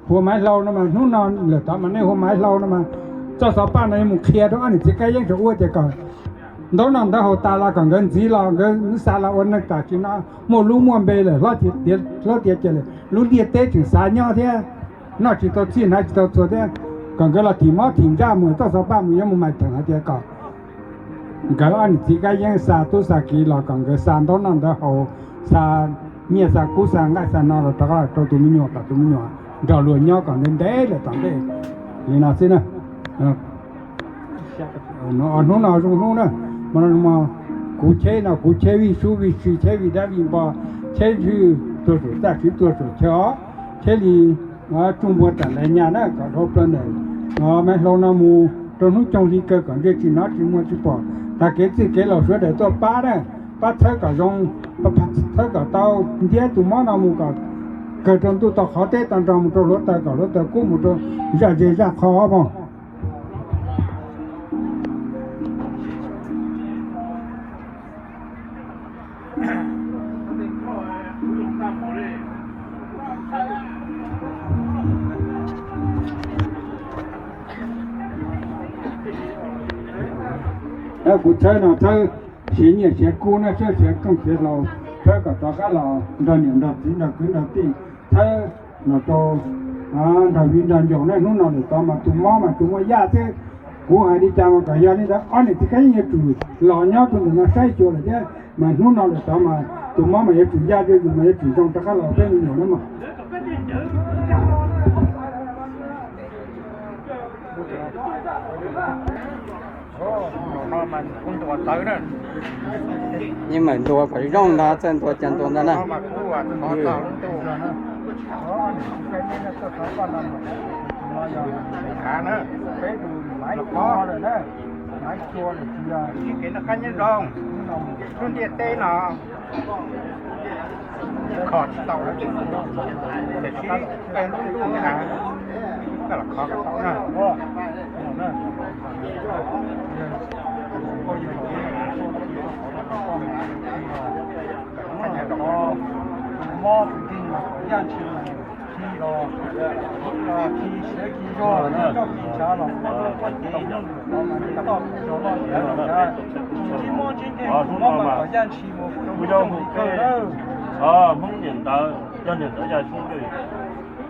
Hu Maiv Hlau no mas hnub no lawm tod mas nej hu Maiv Hlau no mas txoj xov paj no yuav mus qhia rau ob niam txiv Kab Yeeb rau ua tias kom ntaub noj ntaub haus tas los kom nkawd ntxiv los nkawd xa los ua neeg tam sim no muaj lub muaj npe lawm, hlob tiav cia lawm, lub ntiaj teb tseem xav nyob thiab, noj tsis tau txhij hnav tsis tau txhua thiab, kom nkawd los thim mob thim ntsaj mus txoj xov paj mus yuav mus mais theem hais tias kom nkawd ob niam txiv Kab Yeeb xa tub xa kiv los kom nkawd xa ntaub noj ntaub haus, xa nyiaj xa kub xa nqaij xa no los rov qab rau tus me nyuam kom tus me nyuam nrog luag nyob kom ntev ntev lawm tom ntej li no xwb na. Hnub no zoo hnub na, kuv cheb no kuv cheb vij sub vij tsi cheb vij dab vij npo, cheb zwj tuag saum txaj tswv tuag saum chaw os, cheb li tsuj npua tam lais nyas na kom dhau plaws ntawm Maiv Hlau no mus rau hnub coog hli kawg kom ntsej tsis hnov tsis muag tsis pom, tag kev txwj kev laus sawv daws tuaj pab na, pab txhawb kom zoo, txhawb kom tau ntiab tus mob no mus kom kawg rau ntuj tau qhov teb tau nrog mus rau hluav taws kom hluav taws kub mus rau zaj ze zaj qho mog. Kuv txhawb no txhawb siav nyiaj siav kub na, txhawb siav rooj siav hlau, txhawb kom rov qab los nrog niam nrog txiv nrog kwv nrog tij, txhawb los rau nrog viv nrog ncaus na. Hnub no lawm tod mas tus mob mas tsuas muaj yaj xwb. Kuv hais li cas mas kom yog li ntawd, ob niam txiv Kab Yeeb yuav tsum los nyob rau ntawm no saib xyuas lawm thiab, mas hnub no lawm tod mas tus mob mas yuav tsum yaj, zuj zus mas yuav tsum zoo rov qab los peb me nyuam na mog. Yeej mam ntuas kom zoo ntag, txawj ntuas cas ntuas ntag na. Kev noj qab nyob zoo, lub ntiaj teb no kho tsis tau lawm, tiam sis lub ntuj na, koj los kho kom tau na. Mob tus nkeeg mas kom yaj ntshis, khi los khi siav khi zog, khi roj khi ntshav los muab lub pob cev nyob nram tod mas nce toj nrog loj nrog lawm. Tsis mob tsis nkeeg, tus mob mas kom yaj ntshis mus rau lub ntuj kawg lawm. Hmoob niam ntawd yog niam ntawd yaj sub ntswg.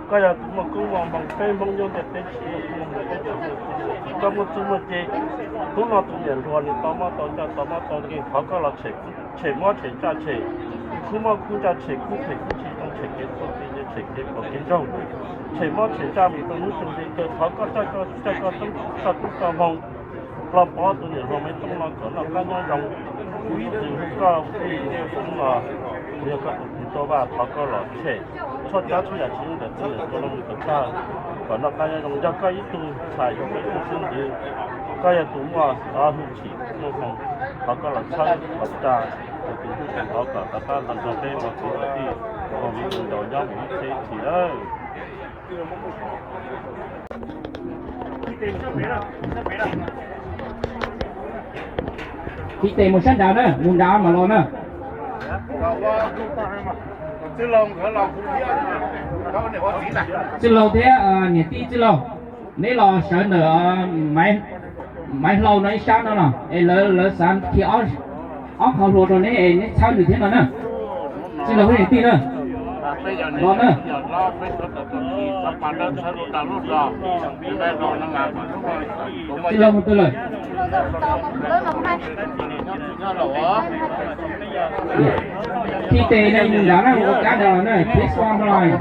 Koj yog tus muaj koob muaj hmoo, peb Hmoob nyob ntiaj teb tsis muaj koob muaj hmoo, peb tsis muaj, koj muaj txuj muaj ci. Hnub no tus niam hluas nws tau mob tau ntsaj tau mob tau nkeeg, thov koj los tshem mob tshem ntsaj, tshem khub mob khub ntsaj, tshem khub phem khub tsis zoo, tshem kev txhaum kev ntse, tshem kev phem kev ntsoog, tshem mob tshem ntsaj mus rau hnub tsaus nti kawg. Thov koj coj koj tub coj hmoo los pov tus niam hluas Maiv Tooj no kom noj qab nyob zoo. Kuv ib txwm hu koj, kuv ib txwm hu los, kuv yog koj tus kwv Tooj Vaj, thov koj los tshem tshuaj tsab tshuaj yam tsis zoo ntawm tus niam hluas no mus kom tag, kom noj qab nyob zoo. Yog koj ib tug ntxhais, yog koj ib tug xib ntxwv, koj yog tus muaj hwj chim muaj hmoo, thov koj los txhawb los tsa tus kwv tij tus ntxhais kom rov qab nrog peb ua kwv ua tij, ua viv ua ncaus nyob mus ib txhiab ib txhis lawm. Thib tes mus sab nrad na, mus nrad mam los na. Txwj Laug thiab niam tij Txwj Laug, neb los sawv ntawm Maiv Hlau no ib sab no los es lawv xav khi ob qho hlua rau neb es neb txhawb nws thiab no na. Txwj Laug thiab niam tij na, los na. Txwj Laug mus twg lawm? Thib tes nej mus nrad na, ua kab nrad los na, please one line.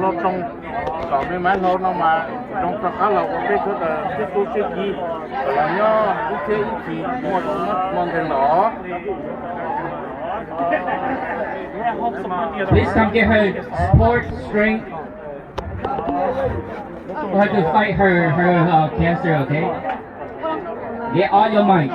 Kom me Maiv Hlau no mas zoo rov qab los ua peb sawv daws sib tub sib ki, los nyob ib txhiab ib txhis muaj tus mob muaj nkeeg los. Please come give her support, strength, for her to fight her, her uh, cancer, okay? Get all your might.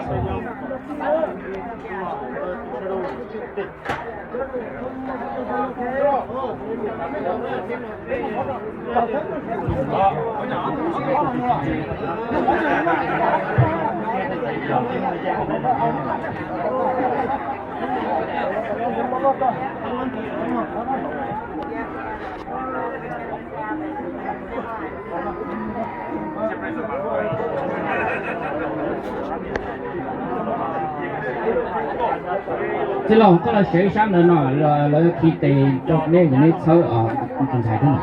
Tij laug, koj los sawv sab ntawd no, lawv khi tes rau nej, nej txhawb tus ntxhais thiab no.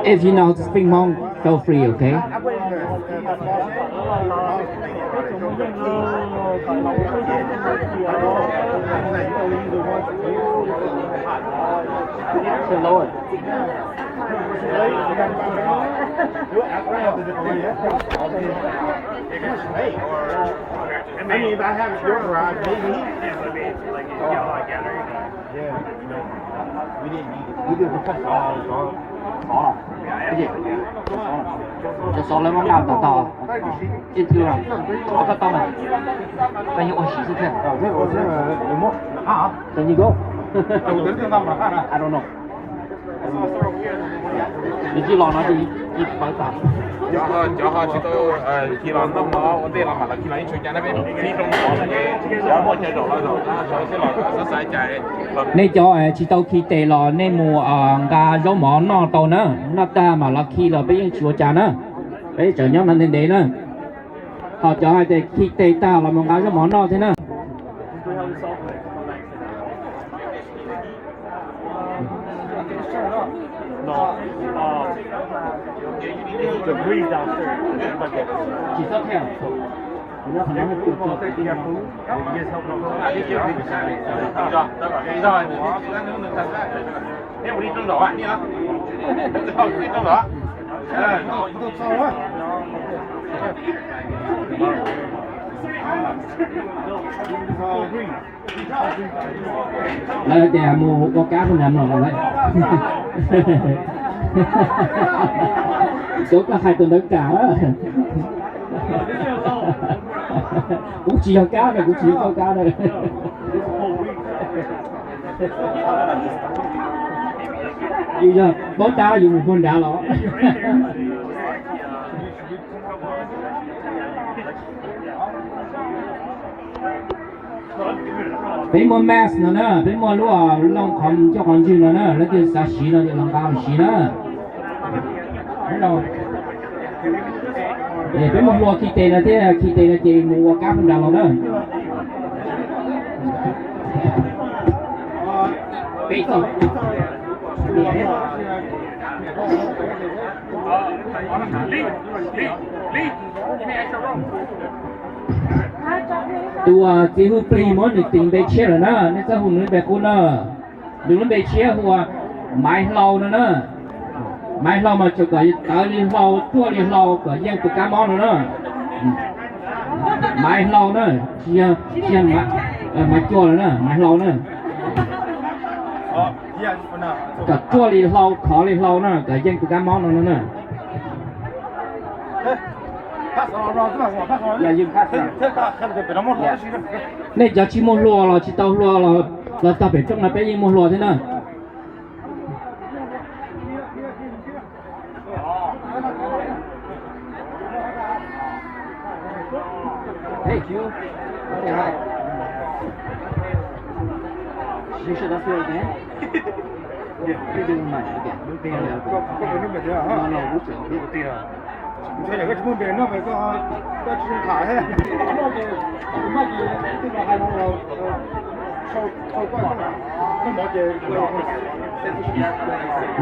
If you know how to speak Hmong, feel free, okay? Cov xov lawv muab nqa tom tog, ib thwv los koj tau mas, koj yeej ua siv xwb thiab. Can you go? I don't know. Nws cia los no ces yeej pawv tag. Cov ho tsis tau khi los noj mov ua ntej los mam los khi los yeej tsis ua cas na, peb khi rau no ces cov muaj chaw zaum los zaum, sawv xwb los xav xav cas. Nej cov tsis tau khi tes los nej mus nqa zaub mov noj tau na, noj tag mam los khi los peb yeej tsis ua cas na, peb tseem nyob no ntev ntev na. Ho cov hais tias khi tes tag los mus nqa zaub mov noj thiab na. Lawv tias mus ua kab hu nam los lawm. Cov koj hais tus ntawd kam. Kuv tsis yog kab na, kuv tsis yog kab na. Yus yog paub tab yus mus puag nrad los. Peb muaj mask no na, peb muaj lub looj qhov coj qhov ntswg no na, leej twg xav siv no ces los nqa mus siv na. Peb muaj hlua khi tes no thiab, khi tes no ces mus ua kab puag nrad los na. Tus txiv hu plig muab nws tis npe tshiab lawm na, nej txhob hu nws lub npe qub na. Nws lub npe tshiab hu ua Maiv Hlau no na. Maiv Hlau mas tsuas kom tawv li hlau, ruaj li hlau kom yeej tus kab mob no na. Maiv Hlau na, tsis yog Maiv Cuag lawm na, Maiv Hlau na. Kom ruaj li hlau, khov li hlau na, kom yeej tus kab mob no no na. Nej cov tsis muaj hlua los tsis tau hlua los txog pem rooj no peb yeej muaj hlua thiab na. Thank you. You should ask her again. Yeah, pretty much. Okay. No, no, we should.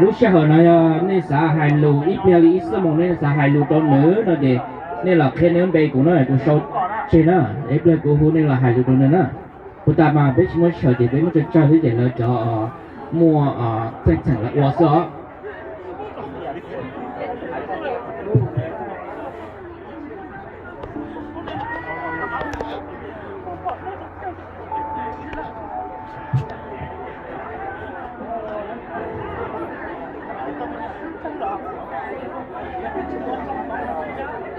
Lub sij hawm no yog nej xav hais lus ib pliag li ib xuab moos, nej xav hais lus rau nws no ces nej los qhia nws lub npe kuv na, kuv sau tseg na, ib pliag kuv hu nej los hais lus rau nws na. Puag ta mas peb tsis muaj sij hawm ces peb muab tsawg tsawg xwb ces lawv cov muaj txheej txheem lawv ua xwb os.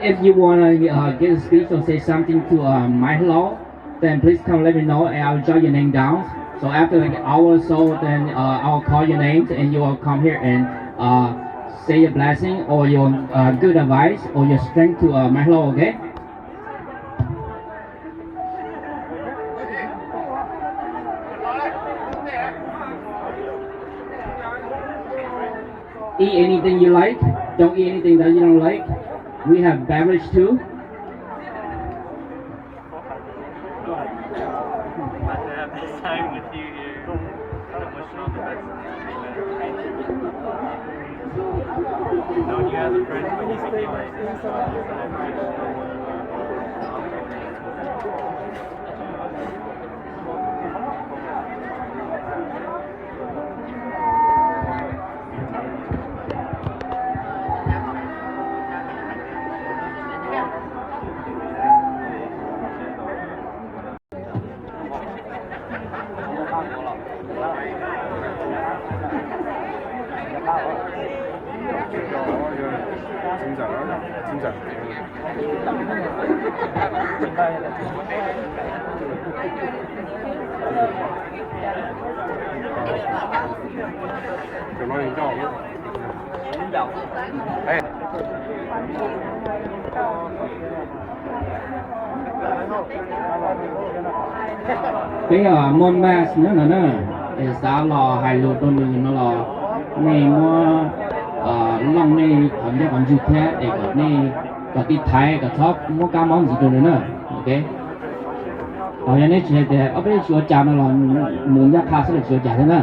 If you want to uh, give a speech or say something to uh, Mai Hlo, then please come let me know and I'll jot your name down. So after like an hour or so, then uh, I'll call your names and you will come here and uh, say your blessing or your uh, good advice or your strength to uh, Mai Hlo, okay? Eat anything you like. Don't eat anything that you don't like. We have beverage too. Glad to have this time with you here. I wish you all the best in the future. Knowing you as a friend, when you became my sister, I appreciate it. Peb muaj mask nyob no na, es xav los hais lus rau nws no los nej muab looj nej qhov ncauj qhov ntswg thiab es kom nej kom tij thaiv kom txhob muab kab mob ntxiv rau nws na. Ok, yog nej tsis hais tias ob peb tsis ua cas no los mus ncaj qha xwb los tsis ua cas thiab na.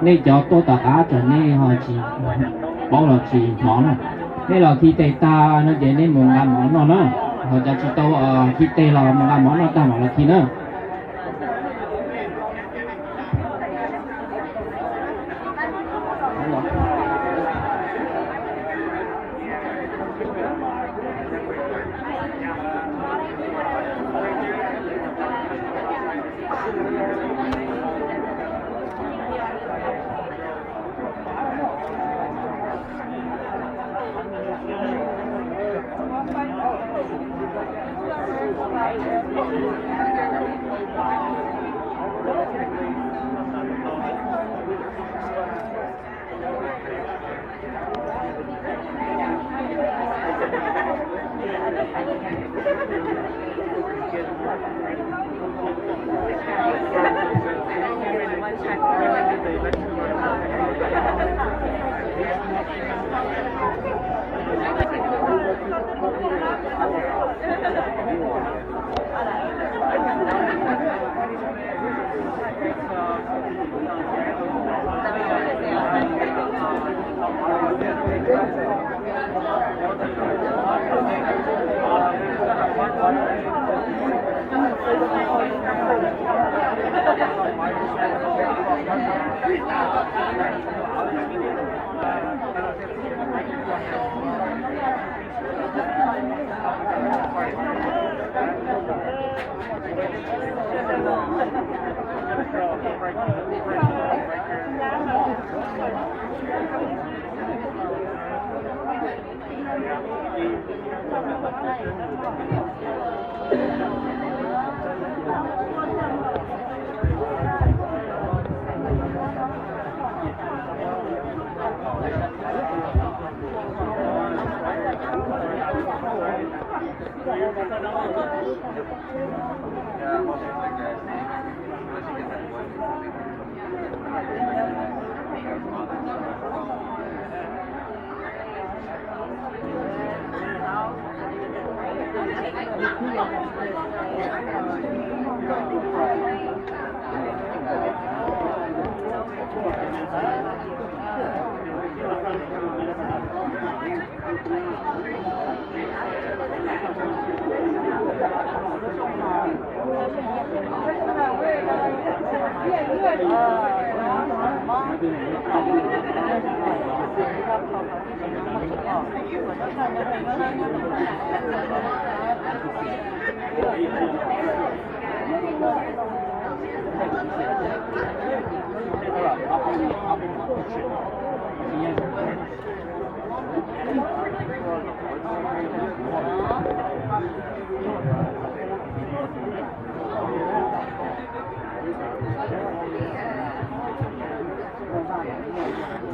Nej cov tuaj tom qab tseem nej ho tsis paub los tsis hnov na. Nej los khi tes tag no ces nej mus nqa mov noj na. Ho cov tsis tau khi tes los mus nqa mov noj tag mam los khi na.